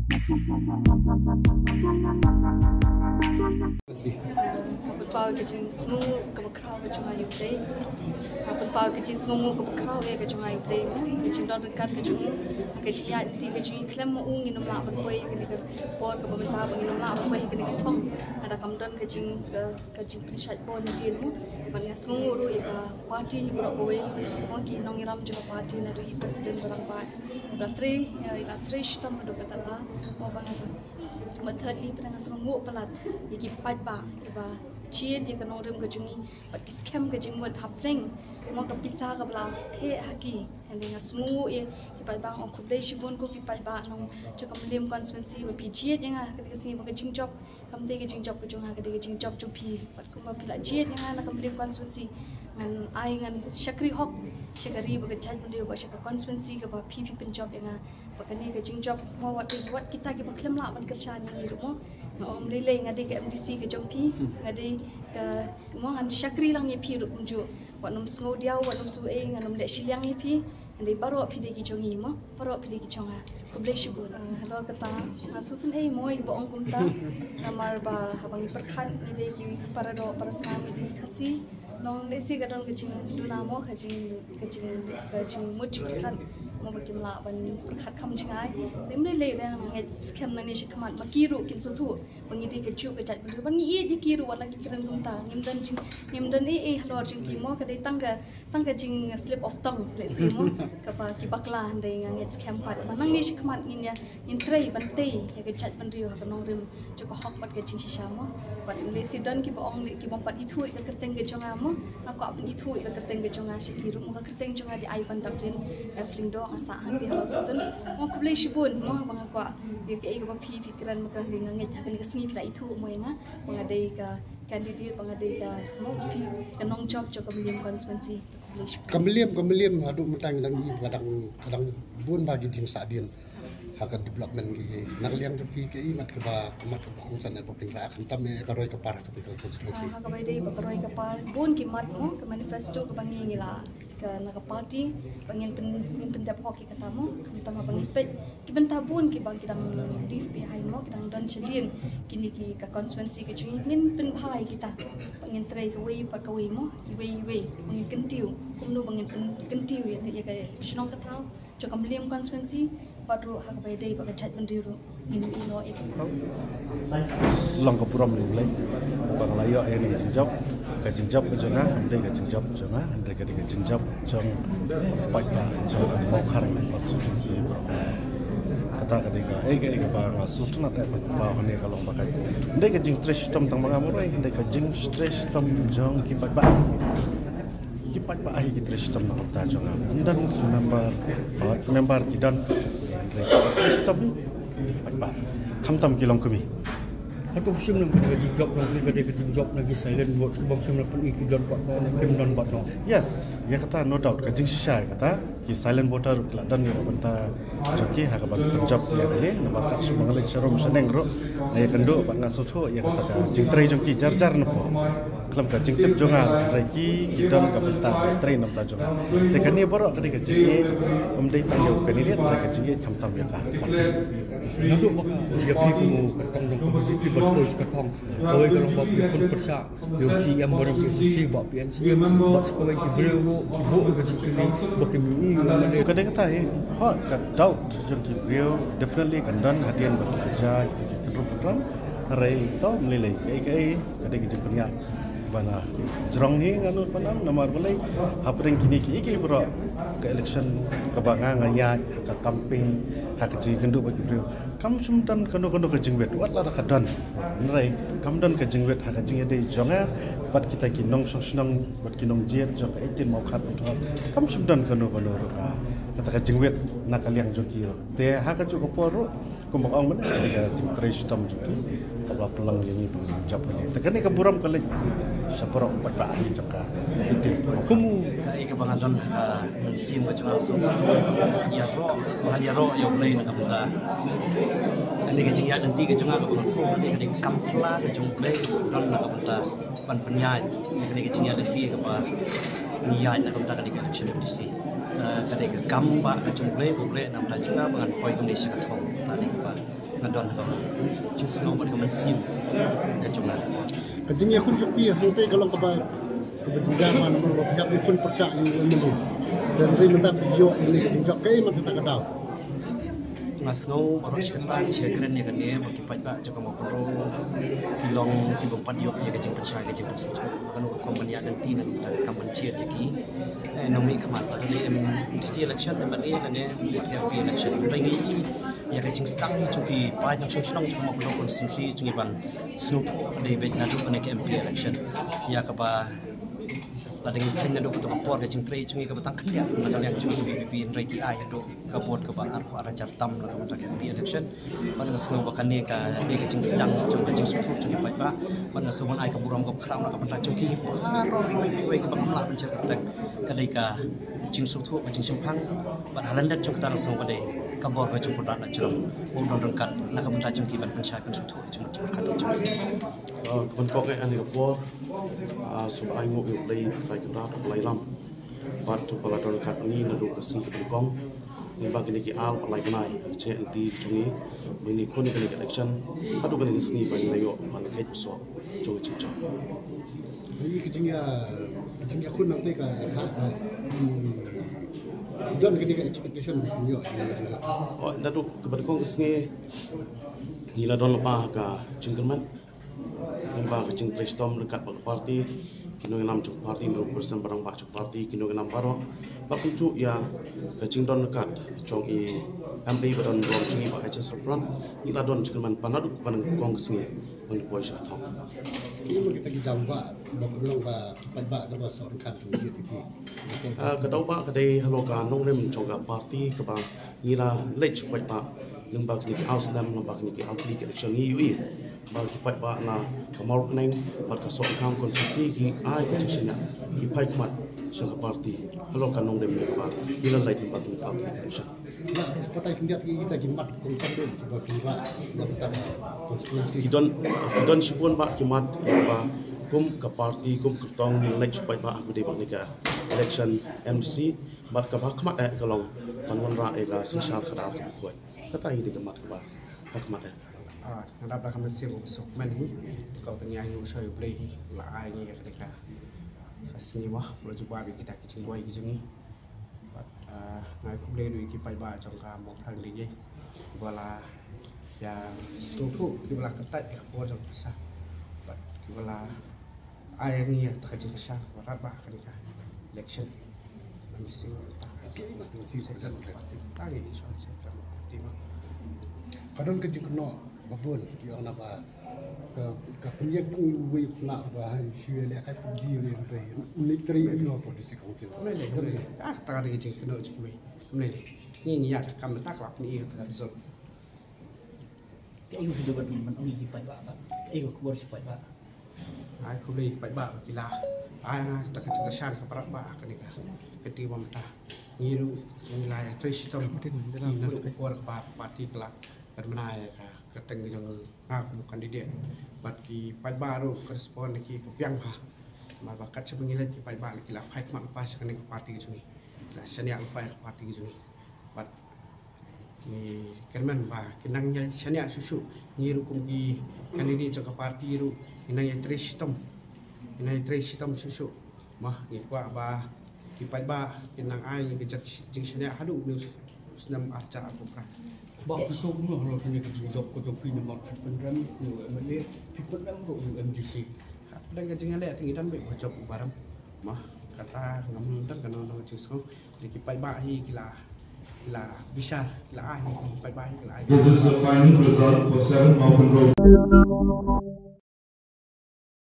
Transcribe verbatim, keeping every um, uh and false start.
Pynpaw ka jingsngewnguh kaba khraw ka jong nga ïa U Blei. Pynpaw ka jingsngewnguh kaba khraw ïa ka jong nga ïa U Blei. Ka jingdon ryngkat ka jong u, ka jingïaid lynti ka jong ngi khlem ma u ngin ym lah ban poi ha kane ka por kaba mynta, ba ngin ym lah ban poi ha kane ka thong lada kam don ka jing, ka, ka jingpynshait bor na dien mo. Bad nga sngewnguh ruh ïa ka party hi baroh kawei, mo, ki nongïalam jong ka party, naduh i president ba rangbah, ba la trei, eh, la trei shitom haduh katta, mo, ba nga Bad thirdly pat nga sngewnguh palat ïa ki paidbah kiba jied ïa ka nongrim ka jong ngi bad ki skhem ka jingmut hapdeng, mo, ka pisa kaba la theh ha ki. Hynrei nga sngewnguh ïa ki paidbah, nga ong khublei shibun ko ki paidbah nong jong ka Mylliem constituency ba phi jied ïa nga ha kane ka sngi, ba ka jingjop kam dei ka jingjop ka jong nga, ka dei ka jingjop jong phi. Bad kumba phi la jied ïa nga na ka Mylliem constituency, ngan ai, ngan shakri hok sha ka ri bad ka jaitbynriew bad sha ka constituency kaba phi, phi pynjop ïa nga. Bad kane ka jingjop, mo, wat dei, wat kita kiba khlem lah ban kyrshan ïa ngi ruh, mo. Nga ong, ym lei lei, nga dei ka M D C ka jong phi, nga dei ka, mo, ngan shakri lang ïa phi ruh kumjuh. Wat nym sngew diaw, wat nym sngew ei, ngan ym leh shiliang ïa phi. Nga dei, baroh phi dei ki jong ngi, mo, baroh phi dei ki jong nga. Khublei shibun. Ah, halor kata, nga sngewsynei, mo, ïa ba ong kumta. Namar ba haba ngi pyrkhat ngi dei ki para doh para snam, ngi dei ki Khasi. Nong lehse ka don ka jingduna, mo, ka jing, ka jing, ka jingmut jingpyrkhat, mo, ba kim lah ban pyrkhat kham jingai. Te ym lei lei, nga ngeit skhem nangne shakhmat ba ki ruh kin sngewthuh ba ngi dei kajuh ka jaitbynriew, ba ngi ïeit ïa ki ruh wat la ki kren kumta. Ngim don jing, ngim don ei ei halor jong ki, mo, ka dei tang ka, tang ka jing slip of tongue lehse, mo, kaba ki bakla. Hynrei nga ngeit skhem pat ba nangne shakhmat ngin ïa, ngin trei ban tei ïa ka jaitbynriew ha ka nongrim jong ka hok bad ka jingshisha, mo. Bad lehse don kiba ong leh, ki bym pat ithuh ïa ka kyrteng ka jong nga, mo. Nga kwah pynithuh ïa ka kyrteng ka jong nga sha ki ruh, mo, ka kyrteng jong nga dei Aibandaplin F Lyngdoh, nga sah hangtei ha Lawsonton. Mo, khublei shibun, mo, ba nga kwah ïa kaei kaba phi, phi kren, mo, kren, nga ngeit ha kane ka sngi phi la ithuh, mo, ïa nga ba nga dei ka candidate, ba nga dei ka, mo, phi, ka nongjop jong ka Mylliem constituency. Khublei shibun. Ka Mylliem, ka Mylliem haduh mynta ngi dang i ba ka dang, ka dang bun bha ki jingsahdien ha ka development ki. Na ka liang jong phi kaei mat kaba, mat kaba kongsan ïa ka pynrah khamtam ïa ka roi ka par ha ka constituency? Ah, ha kaba ïadei bad ka roi ka par, bun ki mat, mo, ka manifesto kaba ngi, ngi la, ka, na ka party ba ngin pyn, ngin pyndep hok ïa kata, mo. Khamtam haba ngi peit ki bynta bun kiba ki dang leave behind, mo, ki dang don shadien kine ki, ka constituency ka jong ngi, ngin pynbha ïa kita. Ba ngin trei kawei pat kawei, mo, iwei iwei, ba ngin kyntiew kumno ba ngin pyn, kyntiew ïa ka, ïa ka shnong ka thaw jong ka Mylliem constituency, bad ruh ha kaba ïadei bad ka jaitbynriew ruh ngin ïohi noh ïa ka. Long ka burom na U Blei ba nga la ïoh ïa kane ka jingjop. Ka jingjop ka jong nga kam dei ka jingjop jong nga, hynrei ka dei ka jingjop jong paidbah jong ka Mawkhar constituency. Kata ka dei kaei kaei kaba nga sngewtynnat eh, ba hangne ka long ba ka dei ka jingtrei shitom tang ma nga marwei, hynrei ka jingtrei shitom jong ki paidbah. Ki paidbah hi ki trei shitom na ka bynta jong nga. Ym don ki member, ba ki member ki don, ki trei shitom hi ki paidbah. Khamtam ki longkmie. Hato phi shim lem ka jingjop jong phi, ka dei ka jingjop na ki silent vote, ki bym shym la pyni ki don bad no, kim don bad no? Yes, ïa kata no doubt, ka jingshisha ïa kata. Ki silent voter ki la don ïa ka bynta jong ki ha kaba pynjop ïa kane, namar ka shu ba nga leit sharum shaneng ruh nga ïakynduh bad nga sngewthuh ïa kata ka jingtrei jong ki jar jar na pdeng. Khlem ka jingtip jong nga, hynrei ki, ki don ka bynta trei na bynta jong nga. Te kane baroh ka dei ka jingïeit, ym dei tang ïa u candidate, hynrei ka jingïeit khamtam ïa ka. Naduh ba ïa phi kum u kyrtong jong ka B J P ban poi sha ka thong, kawei ka long ba phi khun pyrshah ïa u C M barim, ïa u C C ba P N C M, bad sa kawei ki briew ruh ki buh ïa ka jingkylli ba kim ïohi ïa u M L A. Ka dei kata hi, hooid, ka doubt jong ki briew definitely kan don hadien ba ki la jia kita ki kynrup kynram. Hynrei to ym lei lei, kaei kaei ka dei ka jingpynïaid ba la jrong hi, nga nud ban ong, namar balei, hapdeng kine kiei kiei baroh ka election kaba nga, nga ïaid ha ka campaign, ha ka jingïakynduh bad ki briew, kam shym don kano kano ka jingwit, wat lada ka don, hynrei kam don ka jingwit ha ka jingïadei jong nga bad kita ki nongshong shnong bad ki nongjied jong ka eighteen Mawkhar Pynthor. Kam shym don kano kano ruh ka, kata ka jingwit na ka liang jong ki ruh. Te ha kajuh ka por ruh, kumba ong mynne, ka dei ka jingtrei shitom jong ki kaba la pynlong ïa ngi ba ngin jop ïa ngi. Te kane ka burom ka leit sha baroh paidbah hi jong ka eighteen Mawkhar. Kum kaei kaba nga don ha ka mynsiem ka jong nga, sngewbha ïaroh, bha ïaroh ïa U Blei na ka bynta kane ka jingïaid lynti ka jong nga kaba nga sngew ba ka dei ka kam pla ka jong U Blei don na ka bynta ban pynïaid ïa kane ka jingïaid lynti kaba ngi ïaid na ka bynta kane ka election M D C. Eh, ka dei ka kam ba ka jong U Blei, U Blei na bynta jong nga ba ngan poi kumne sha ka thong. Kata dei kaba Nga don ka jingsngew bad ka mynsiem ka jong nga. Ka jingïakhun jong phi hangtei ka long kaba, kaba jynjar namar ba phi hap ïakhun pyrshah ïa u M L A. Te hynrei mynta phi ïoh ïa kane ka jingjop, kaei pat kata ka daw? Nga sngew baroh shi katta ki shakren ïa kane ba ki paidbah jong ka Mawkynrew ki long kiba pat ïoh ïa ka jingpynshai, ka jingpynsngewthuh. Kano ka kam ban ïaid lynti na ka kam ban jied ïa ki, eh, nongmihkhmat, lane M D C election, M L A lane M P election. Hynrei ngi ïa ka jingsdang jong ki paid nongshong shnong jong ka Mawkynrew constituency jong ngi ban sngewthuh ka dei beit naduh kane ka M P election, ïa kaba la dang khein naduh kata ka por, ka jingtrei jong ngi kaba tang khyndiat na ka liang jong ka V P P, hynrei ki ai haduh ka vote kaba arphew ar hajar tam na ka bynta ka M P election. Bad nga sngew ba kane ka dei ka jingsdang jong ka jingsngewthuh jong ki paidbah. Bad nga sngew ban ai ka burom kaba khraw na ka bynta jong ki baroh iwei pa iwei kiba ym lah ban jia kyrteng. Ka dei ka jingsngewthuh, ka jingshemphang. Bad ha lyndet jong kata nga sngew ka dei ka bor ka jong u Kyrdan Lajrong, u don ryngkat na ka bynta jong ki ban pynshai pynsngewthuh jingmut jingpyrkhat ka jong ki. Ah, ka ban pok eh kane ka por, ah, sngewbha ai nguh ïa U Blei Trai Kynrad Blei Lam. Bad to ba la don ryngkat ngi naduh ka sngi ka nyngkong, lyngba kine ki ar bad lai bnai jingïaid lynti jong ngi, ba ngin ïakhun ïa kane ka election haduh kane ka sngi ba ngin ïoh ban leit soh jong ka jingjop. Ïa ka jingïa, ka jingïakhun nangtei ka kha, hmm, don kane ka expectation ïoh ïa kane ka jingjop. Oh, naduh kaba nyngkong ka sngi ngi la don lypa ka jingkyrmen lyngba ka jingtrei shitom ryngkat bad ka party, ki nongïalam jong ka party, na ruh u president ba rangbah jong ka party, ki nongïalam baroh, bad kumjuh ïa ka jingdon ryngkat jong i M P ba don burom jong ngi, Bah Ejin Sopran. Ngi la don jingkyrmen pat naduh kaba nyngkong ka sngi ban poi sha thong. Ki ma kita ki daw ba, ba ka long ba ki paidbah da ba sor kan tu ji ti. Ah, ka daw ba ka dei halor ka nongrim jong ka party kaba ngi la leit shu paidbah lyngba kine ki ar snem, lyngba kine ki ar tylli ki election ngi ïohi ba ki paidbah na ka Mawryngkneng bad ka Sohryngkham constituency ki ai ka jingshaniah, ki phai khmat sha ka party halor ka nongrim kaba ngi la leit lyngba kine ki ar tylli ki election. Ïa, shu batai khyndiat ïa kita ki mat kongsan dei kiba phi rah ïa kita constituency. Ki don, ki don shibun bah ki mat kiba kum ka party, kum ka kyrtong ngi la leit shu paidbah ha kaba ïadei bad kane ka election M D C. Bad kaba ha khmat eh ka long ban wanrah ïa ka synshar khadar kaba khuid. Kata hi dei ka mat kaba ha khmat eh. Ah, nga dap da ka mynsiem kaba suk kmen hi. Ka tang ïa ngi u shoi U Blei hi la ai ngi ïa kata ka, ka sngi ba la jubab ïa kita ki jingduwai ki jong ngi. Bad, ah, nga ai khublei ruh ïa ki paidbah jong ka Mawphlang Lyiingei kiba la ïa sngewthuh, kiba la kyntait ïa ka por jong ka pisa. Bad kiba la ai ïa ngi ïa kata ka jingkyrshan kaba radbah ha kane ka election. Ngan ïa sngewthuh ïa ka constituency second party. Tang ïa issue second party ma. Ka don ka jingkynnoh ba bun ki ong naba ka, ka pynïeng pung ïa uwei u khynnah ba ha shu ïalehkai PUBG ïa u trei. U leit trei aïu hapoh district council? Ym lei lei, ym lei lei. Ah, kata ka dei ka jingkynnoh jong kiwei. Ym lei lei. Ngi ngi ïa ka kam mynta ka la pyni ïa kata ka result. Te aïu ha jubab ni man ong ïa ki paidbah ba. Aïu ka khubor sha paidbah. Ai khublei ïa ki paidbah ba ki la ai nga kata ka jingkyrshan kaba radbah ha kane ka kynti ba mynta. Ngi ruh ngi la ïa trei shitom. Ngi naduh ka por kaba party ka la pynbna ïa ka kyrteng ka jong nga kum u candidate. Bad ki paidbah ruh ka respond na ki ka biang bha. Namar ba kat shaba ngi leit ki paidbah ki la phai khmat lypa sha kane ka party ka jong ngi. Ki la shaniah lypa ïa ka party ka jong ngi. Bad ngi kyrmen ba kin nang ïa shaniah shuh shuh. Ngi ruh kum ki candidate jong ka party ruh ngin nang ïa trei shitom. Ngin nang ïa trei shitom shuh shuh. Mo ngi kwah ba ki paidbah kin nang ai ka jingshaniah haduh une u snem arhajar arphew phra. Bah, phi sngewbha halor kane ka jingjop ka jong phi namar phi pynrem ïa u M L A, phi pynrem ruh ïa u M D C. Ka dang ka jingïaleh te ngi dang beit ba jop uba rem. Mo kata ngam don kano kano ka jingsngew. Te ki paidbah hi ki la, ki la bishar, ki la ai, ki paidbah hi ki la ai. This is the final result for seven Mawkynrew.